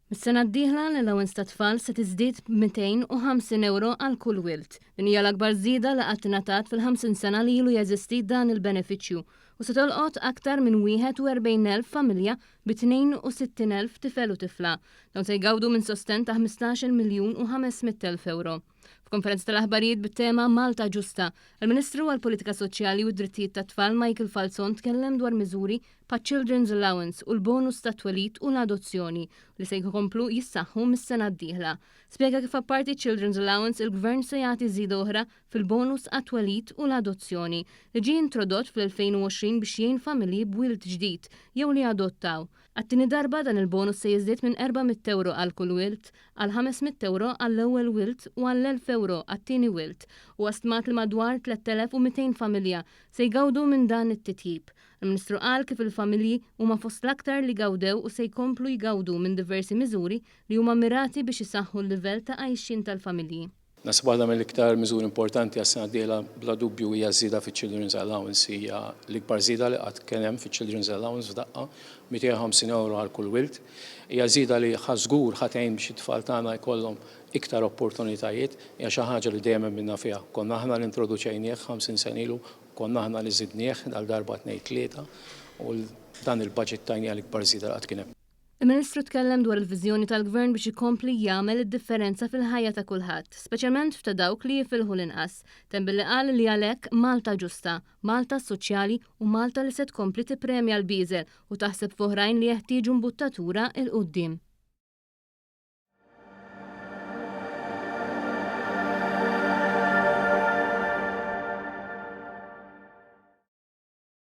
Mis-sena d-dieħla l-allowance tat-tfal se tiżdied b'250 ewro għal kull wild. Din hija l-akbar żieda li qatt ingħatat fil-50 sena li ilu jeżisti dan il-benefiċċju u se tolqot aktar minn 41,000 familja bi 62,000 tifel u tifla. Dawn se jgawdu minn sostenn ta' 15-il miljun u 500,000 ewro. F'konferenza tal-aħbarijiet bit-tema Malta Ġusta, il-Ministru għall-Politika Soċjali u d-Drittijiet tat-Tfal Michael Falzon tkellem dwar miżuri bħaċ-Children's Allowance u l-bonus tat-twelid u l-adozzjoni li se jkomplu jissaħħu mis-sena d-dieħla. Spjega kif apparti ċ-Children's Allowance il-Gvern se jagħti żieda oħra fil-bonus għat-twelid u l-adozzjoni li ġie introdott fl-2020 biex jgħin familji b'wild ġdid jew li adottaw. Għat-tieni darba dan il-bonus se jiżdied minn 400 ewro għal kull wild għal 500 ewro għall-ewwel wild u għal 1,000 ewro għat-tieni wild. Huwa stmat li madwar 3,200 familja se jgawdu minn dan it-titjib. Il-Ministru qal kif il-familji huma fost l-aktar li gawdew u se jkomplu jgawdu minn diversi miżuri li huma mirati biex isaħħu l-livell ta' għajxien tal-familji. Naħseb waħda mill-iktar miżuri importanti għas-sena d-dieħla bla dubju hija ż-żieda fiċ-Children's Allowance. Hija l-ikbar żieda li qatt kien hemm fiċ-Children's Allowance f'daqqa, 250 ewro għal kull wild. Hija żieda li ħa żgur ħa tgħin biex it-tfal tagħna jkollhom iktar opportunitajiet. Hija xi ħaġa li dejjem emminna fiha. Konna aħna li introduċejnieh 50 sena ilu, konna aħna li żidnieh għal darba tnejn tlieta u dan il-budget tajniha l-ikbar żieda li qatt kien hemm. Il-Ministru tkellem dwar il-viżjoni tal-Gvern biex ikompli jagħmel id-differenza fil-ħajja ta' kulħadd, speċjalment f'ta' dawk li jifilħu l-inqas. Temm billi qal li għalhekk Malta ġusta, Malta soċjali u Malta li se tkompli tippremja l-bieżel u taħseb f'oħrajn li jeħtieġu mbuttatura 'l quddiem.